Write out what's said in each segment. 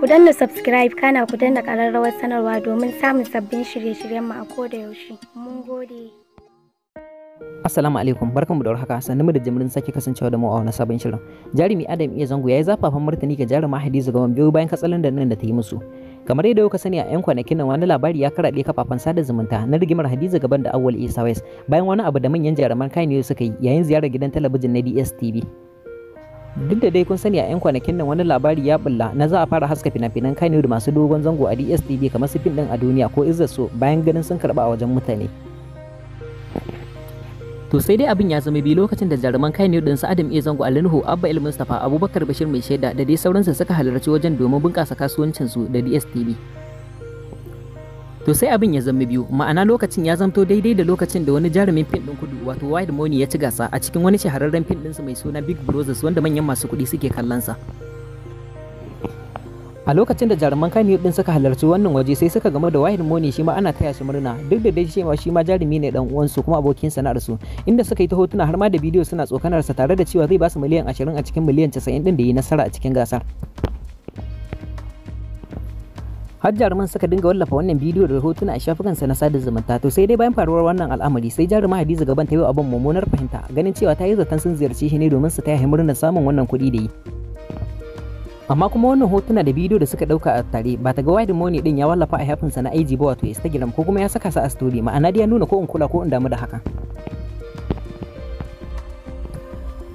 Ku danna subscribe, kana ku danna ƙararrawar sanarwa domin samun sabbin shirye-shiryenmu a koda yaushe. Mun gode. Assalamu alaikum, barkanmu da warhaka, sannu mu da jimirin sake kasancewa da mu a wani sabon shirin. Jarumi Adam iya zango yayi zafafan martani ga jaruma Hadiza Gabon biyu bayan katsalan nan da ta yi musu. Kamar yadda kuka sani, a 'yan kwanakin nan wani labari ya karaɗe kafafen sada zumunta na rigimar Hadiza Gabon da Awwal Isa West bayan wani abu da manyan jaruman Kano suka yi yayin ziyarar gidan talabijin na DSTV. Duk da dai kun sani, a 'yan kwanakin nan wani labari ya bulla na za a fara haska fina-finan Kano da masu dogon zango a DSTV, kamar su fim din a duniya ko Izzar So, bayan ganin sun karba a wajen mutane. To sai dai abin ya zama biyu lokacin da jaruman Kano din su Adam A Zango, Ali Nuhu, Abba El Mustapha, Abubakar Bashir Mai Shaida da dai sauransu suka halarci wajen domin bunƙasa kasuwancin su da DSTV. To sai abin ya zama biyu, ma'ana lokacin ya zamto daidai da lokacin da wani jarumin fim din kudu, wato Wide Money, ya ci gasa a cikin wani shahararren fim ɗinsu mai suna Big Brothers, wanda manyan masu kuɗi suke kallon sa. A lokacin da jaruman Kano din suka halarci wannan waje, sai suka gamu da Wahid Money, shi ma ana taya shi murna, duk da dai cewa shi ma jarumi ne dan uwansu kuma abokin sana'ar su, inda suka yi ta hotuna har ma da bidiyo suna tsokanar sa, tare da cewa zai ba su miliyan 20 a cikin miliyan 90 din da yi nasara a cikin gasar. Har jaruman suka dinga wallafa wannan bidiyo da hotuna a shafukansa na sada zumunta. To sai dai bayan faruwar wannan al'amari, sai jaruma Hadiza Gaban ta yi abin mummunar fahimta, ganin cewa ta yi zaton sun ziyarci shi ne domin su taya murnar samun wannan kuɗi da yi. Amma kuma wannan hotuna da bidiyo da suka dauka a tare, ba ta ga Wide Money din ya wallafa a shafinsa na IG ba, wato Instagram, ko kuma ya saka sa a story, ma'ana dai ya nuna ko in kula ko in damu da haka.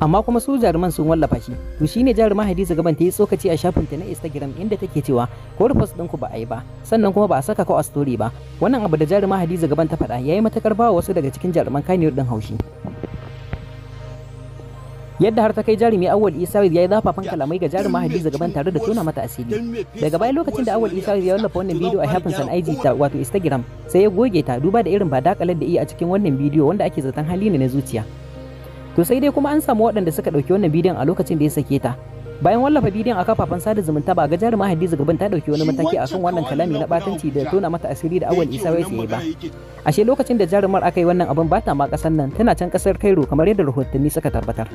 Amma kuma su jaruman sun wallafa shi. To shine jaruma Hadiza Gaban ta yi tsokaci a shafinta na Instagram, inda take cewa ko repost ɗinku ba a yi ba, sannan kuma ba a saka ko a story ba. Wannan abu da jaruma Hadiza Gaban ta faɗa yayi matakar ba wasu daga cikin jaruman Kannywood din haushi, yadda har ta kai jarumi Awwal Isa ya yi zafafan kalamai ga jaruma Hadiza Gaban tare da tona mata asiri. Daga baya, lokacin da Awwal Isa ya wallafa wannan bidiyo a shafin sa na IG ta, wato Instagram, sai ya goge ta, duba da irin badakalar da iya a cikin wannan bidiyo, wanda ake zaton hali ne na zuciya. To sai dai kuma an samu waɗanda suka ɗauki wannan bidiyon a lokacin da ya sake ta. Bayan wallafa bidiyon a kafafen sada zumunta, ba ga jaruma Hadiza Gaban ta ɗauki wani mataki akan wannan kalami na batanci da tona mata asiri da Awwal Isa ya yi ba. Ashe lokacin da jarumar aka yi wannan abin, ba ta ma ƙasar nan, tana can ƙasar Cairo, kamar yadda rahotanni suka tabbatar.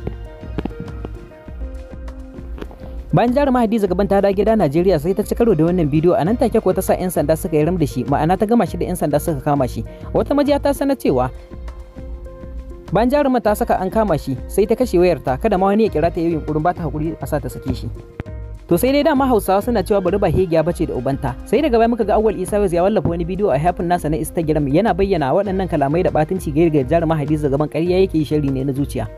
Bayan jaruma Hadiza Gaban ta dawo gida Najeriya, sai ta ci karo da wannan bidiyo. A nan take ko ta sa 'yan sanda suka yi ram da shi, ma'ana ta gama shi da 'yan sanda suka kama shi. Wata majiya ta sanar cewa bayan jarumar ta saka an kama shi, sai ta kashe wayarta, kada ma wani ya kira ta yi yunkurin ba ta hakuri a sa ta sake shi. To sai dai dama Hausawa suna cewa bari ba hegiya bace da ubanta. Sai daga baya muka ga Awwal Isa ya wallafa wani bidiyo a shafin nasa na Instagram, yana bayyana waɗannan kalamai da batunci ga jaruma Hadiza Gaban ƙarya yake yi, sharri ne na zuciya,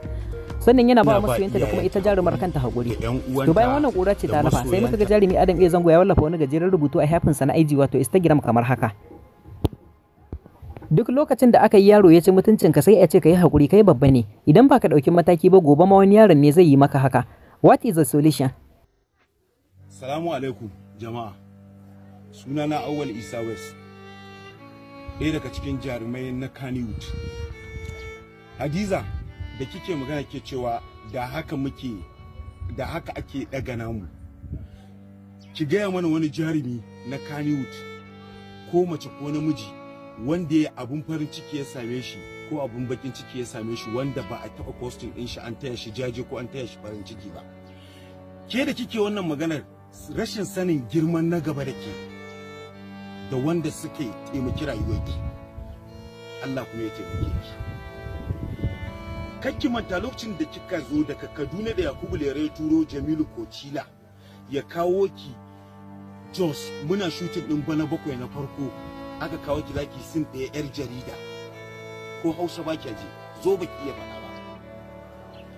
sannan yana ba masoyanta da kuma ita jarumar kanta hakuri. To bayan wannan kura ce ta lafa, sai muka ga jarumi Adam A Zango ya wallafa wani gajeren rubutu a shafin sa na IG, wato Instagram, kamar haka: "Duk lokacin da aka yi yaro ya ci mutuncinka, sai a ce ka yi hakuri, kai babba ne. Idan ba ka ɗauki mataki ba, gobe ma wani yaron ne zai yi maka haka. What is the solution?" Salamu alaikum jama'a. Sunana Awwal Isa West, ɗaya daga cikin jarumai na Kannywood. Hadiza da kike magana ke cewa da haka muke, da haka ake ɗaga namu. Ki gaya mana wani jarumi na Kannywood, ko mace ko namiji, wanda ya abun farin ciki ya same shi ko abun bakin ciki ya same shi, wanda ba a taɓa posting ɗin shi an taya shi jaje ko an taya shi farin ciki ba. Ke da kike wannan maganar, rashin sanin girman na gaba da ke da wanda suke taimaki rayuwarki, Allah kuma ya taimake ki. Kakki manta lokacin da kika zo daga Kaduna da Yakubu Lere ya turo Jamilu Kocila ya kawo ki Jos, muna shooting din Bana Bakwai na farko, aka kawo ki zaki scene ɗaya, yar jarida, ko Hausa ba ki ji zo baki iya faɗa ba.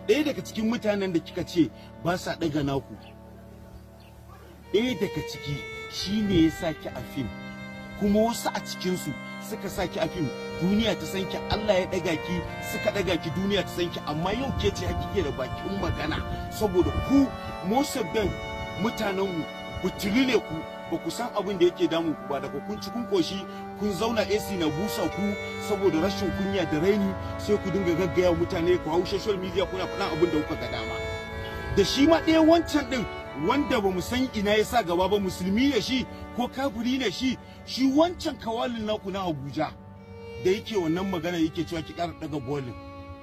Ɗaya daga cikin mutanen da kika ce ba sa ɗaga naku, ɗaya daga ciki shine ya sa ki a fim, kuma wasu a cikinsu suka sa ki a fim, duniya ta san ki, Allah ya ɗaga ki, suka ɗaga ki, duniya ta san ki. Amma yau ke ce kike da bakin magana, saboda ku most of them, mutanenmu, butulu ne ku, ba ku san abin da yake damun ku ba. Daga kun ci kun koshi, kun zauna, AC na busa ku, saboda rashin kunya da raini, sai ku dinga gaggaya mutane, ku hau social media kuna faɗan abin da kuka ga dama. Da shi ma ɗaya wancan ɗin wanda ba mu san ina ya sa gaba ba, musulmi ne shi ko kafiri ne shi, shi wancan kawalin naku na Abuja da yake wannan magana, yake cewa ki ƙara ɗaga bolin,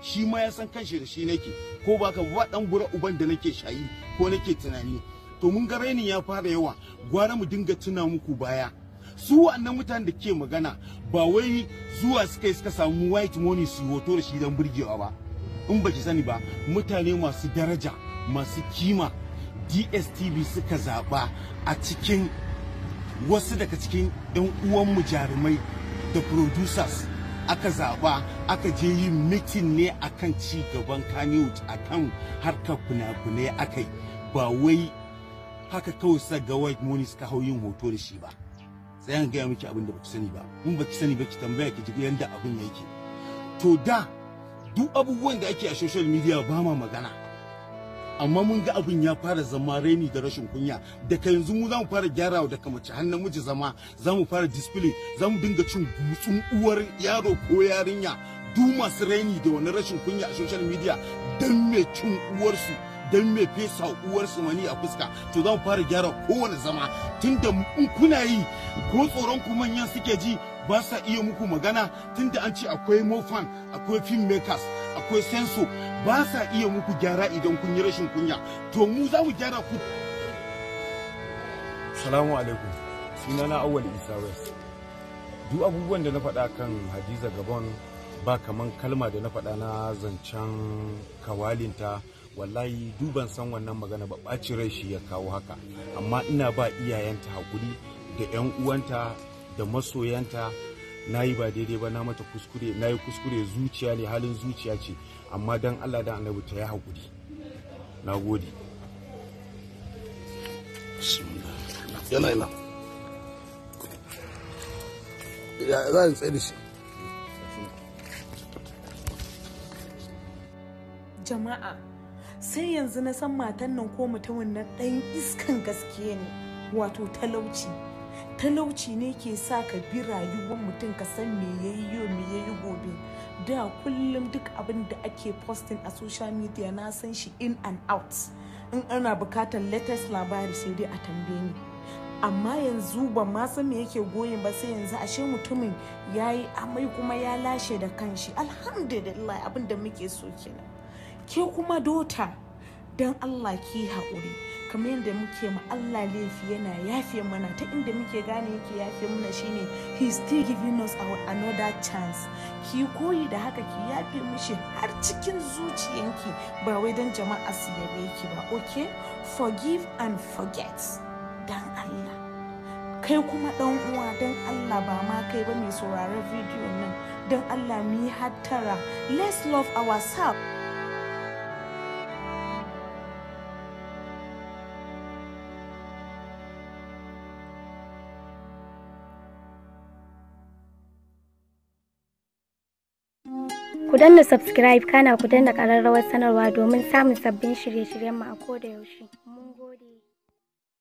shi ma ya san kanshi da shi nake, ko ba ka ba, dan gura uban da nake shayi ko nake tunani. To mun ga rainin ya fara yawa, gwara mu dinga tuna muku baya. Su wannan mutanen da ke magana ba wai zuwa suka yi suka samu white money su hoto da shi don burgewa ba. In baki sani ba, mutane masu daraja, masu kima DSTV suka zaba a cikin wasu daga cikin 'yan uwanmu jarumai da producers aka zaba, aka je yin meeting ne akan ci gaban Kannywood, akan harkar fina-finai akai, ba wai haka kawai suka ga white money suka hau yin hoto da shi ba. Sai an gaya miki abin da baki sani ba. In baki sani ba ki tambaya ki ji yanda abin yake. To da duk abubuwan da ake a social media ba ma magana, amma mun ga abin ya fara zama raini da rashin kunya. Daga yanzu mu za mu fara gyarawa daga mace har namiji zama, za mu fara display, za mu dinga cin gutsun uwar yaro ko yarinya. Duk masu raini da wani rashin kunya a social media, dan me cin uwarsu, dan me fesa uwarsu wani a fuska. To za mu fara gyara kowane zama, tunda in kuna yi ko tsoron ku manyan suke ji ba sa iya muku magana, tunda an ce akwai mofan, akwai filmmakers, akwai senso, ba sa iya muku gyara idan kun yi rashin kunya. To mu za mu gyara ku. Salamu alaikum, sunana Awwal Isa West. Duk abubuwan da na faɗa kan Hadiza Gabon ba kaman kalma da na faɗa na zancen kawalinta, wallahi duban san wannan magana ba, ɓaci rai shi ya kawo haka. Amma ina ba iyayenta hakuri da 'yan uwanta da masoyanta. Na yi ba daidai ba, na mata kuskure, na yi kuskure, zuciya ne, halin zuciya ce, amma dan Allah dan Annabi ta yi hakuri. Na gode. Yana ina ya za a tsaye da shi. Jama'a, sai yanzu na san matan nan ko mutumin nan ɗan iskan gaske ne. Wato talauci, talauci ne ke sa ka bi rayuwar mutum ka san me yayi yau, me yayi gobe. Da kullum duk abin da ake posting a social media na san shi in and out. In ana bukatar latest labari sai dai a tambaye ni. Amma yanzu ban ma san me yake goyin ba, sai yanzu ashe mutumin yayi amai kuma ya lashe da kanshi. Alhamdulillah, abin da muke so kenan. Ke kuma dota, don Allah ki haƙuri. Kamar yadda muke ma Allah laifi yana yafe mana, ta inda muke gane yake yafe mana shine he still giving us our another chance. Ki koyi da haka, ki yafe mishi har cikin zuciyanki, ba wai don jama'a su yabe ki ba. Okay, forgive and forget, dan Allah. Kai kuma dan uwa, dan Allah, ba ma kai ba mai sauraron bidiyon nan, dan Allah mu yi hattara. Let's love ourselves. Ku danna subscribe, kana ku danna ƙararrawar sanarwa domin samun sabbin shirye-shiryenmu a koda yaushe. Mun